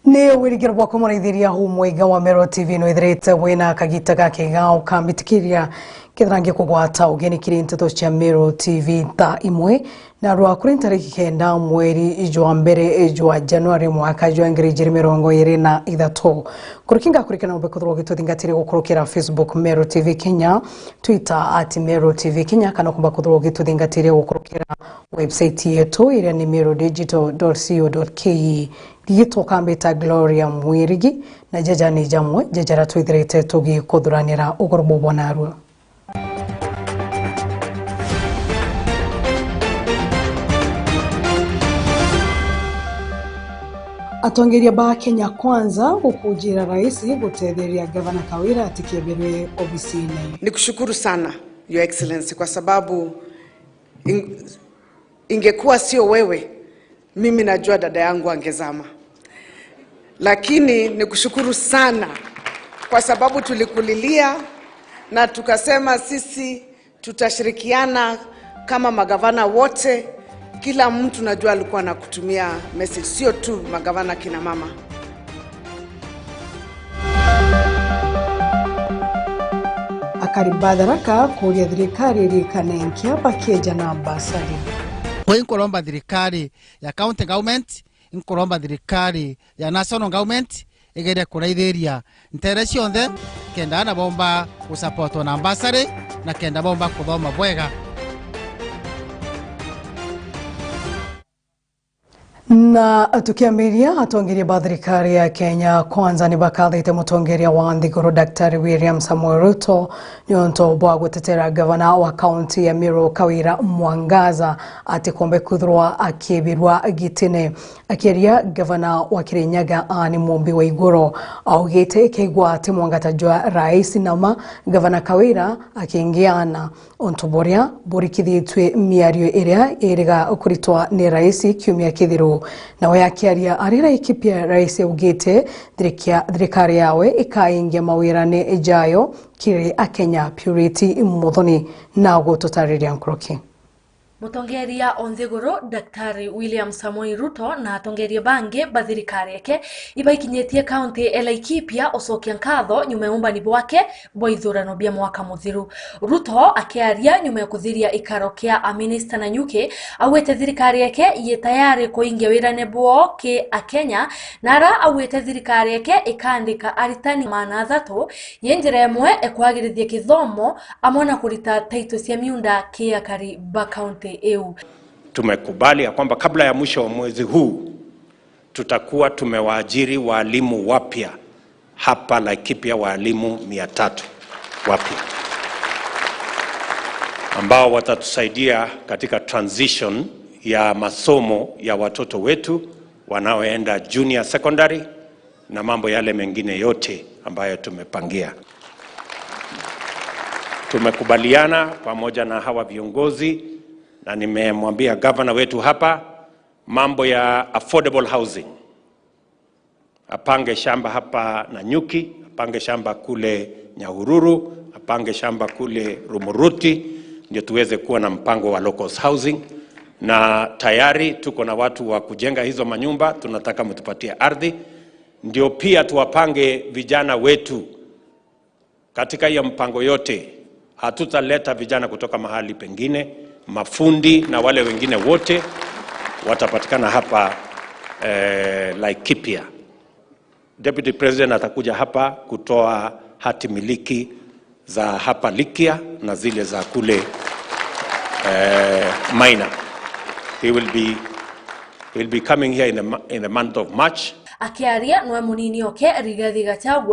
Nĩ wĩrigĩro bwa kũmũraithĩria humwaiga wa Mero TV no ithirĩte wĩna kagita gake gao kamĩtĩkĩria kĩtharangia kũgwata ũgeni kĩrĩ nteto cia Mero TV thaa imwe na rwa kũrĩ tarĩki 9 mweri jwa mbere jwa Januari mwaka jwa 2023 kũrĩkinga kũrĩkana ũmbe kũthũrwo gĩtũthingatĩrie gũkũrũkĩra Facebook Mero TV Kenya, Twitter @MeroTV Kenya, kana kumba kũthũrwo gĩtũthingatĩrie gũkũrũkĩra website yetu ĩrĩa nĩ merodigital.co.ke. Gĩgĩtwo mbĩta Gloria Mwirigi na jejani jamwe jejara twithirĩte tũgĩkũthuranĩra ũgoro bobonarua. Atongoria ba Kenya Kwanza gukujira rais gutetheria Gavana Kawira atikebirwe ofisini. Nikushukuru sana Your Excellency kwa sababu ingekuwa sio wewe mimi najua dada yangu angezama. Lakini nikushukuru sana kwa sababu tulikulilia na tukasema sisi tutashirikiana kama magavana wote. Kila mtu najua alikuwa anakutumia message, sio tu magavana kina mama. Akari Badaraka kuria thirikari rikanenkia bakieja na basari. Kwa inkoromba thirikari ya county government, inkoromba thirikari ya national government igeria kuraithiria ntere cionthe kenda na bomba gusapotwo na basari na kenda bomba kuthoma bwega. Na tukiamiria atongoria ba thirikari ya Kenya Kwanza ni bakathite mutongoria wa nthiguru Daktari William Samoei Ruto nionto bwa gutetera gavana wa kaunti ya Meru Kawira Mwangaza ati kombe kuthurwa akibirwa gitine. Akiaria gavana wa Kirinyaga ani Mumbi wa Iguru augite keigwa ati Mwangaza jwa rais nama gavana Kawira akiingiana ontoboria burikithitwe miario iria iriga kuritwa ni rais kiumia kithiru. Nawe akiaria arira ikipia rais augite thirikari yawe ikaingia mawirani jayo kiri akenya Purity Muthoni na gututariria nkoroki. Mutongoria onthiguru Daktari William Samoei Ruto na atongoria bangi ba thirikari yake ibaikinyetie kaunti ya Laikipia ucokia nkatho nyuma ya umbani bwake bwa ithurano bia mwaka muthiru. Ruto akiaria nyuma ya kuthiria ikaro kia aminista na nyuki awete thirikari yake ye tayari kuingia wirane bwo ki akenya nara awete thirikari yake ikandika aritani 300 ye njira imwe ekwagirithia kithomo amwe na kurita taito cia miunda ki akari ba kaunti EU. Tumekubali ya kwamba kabla ya mwisho wa mwezi huu tutakuwa tumewaajiri walimu wapya hapa Laikipia, walimu 300 wapya ambao watatusaidia katika transition ya masomo ya watoto wetu wanaoenda junior secondary na mambo yale mengine yote ambayo tumepangia. Tumekubaliana pamoja na hawa viongozi na nimemwambia governor wetu hapa mambo ya affordable housing. Apange shamba hapa Nanyuki, apange shamba kule Nyahururu, apange shamba kule Rumuruti, ndio tuweze kuwa na mpango wa local housing. Na tayari tuko na watu wa kujenga hizo manyumba, tunataka mtupatie ardhi ndio pia tuwapange vijana wetu katika hiyo mpango yote. Hatutaleta vijana kutoka mahali pengine, mafundi na wale wengine wote watapatikana hapa Laikipia. Deputy President atakuja hapa kutoa hati miliki za hapa Likia na zile za kule Maina. He will be coming here in the month of March. Akiaria nwe munini oke Rigathi Gachagua.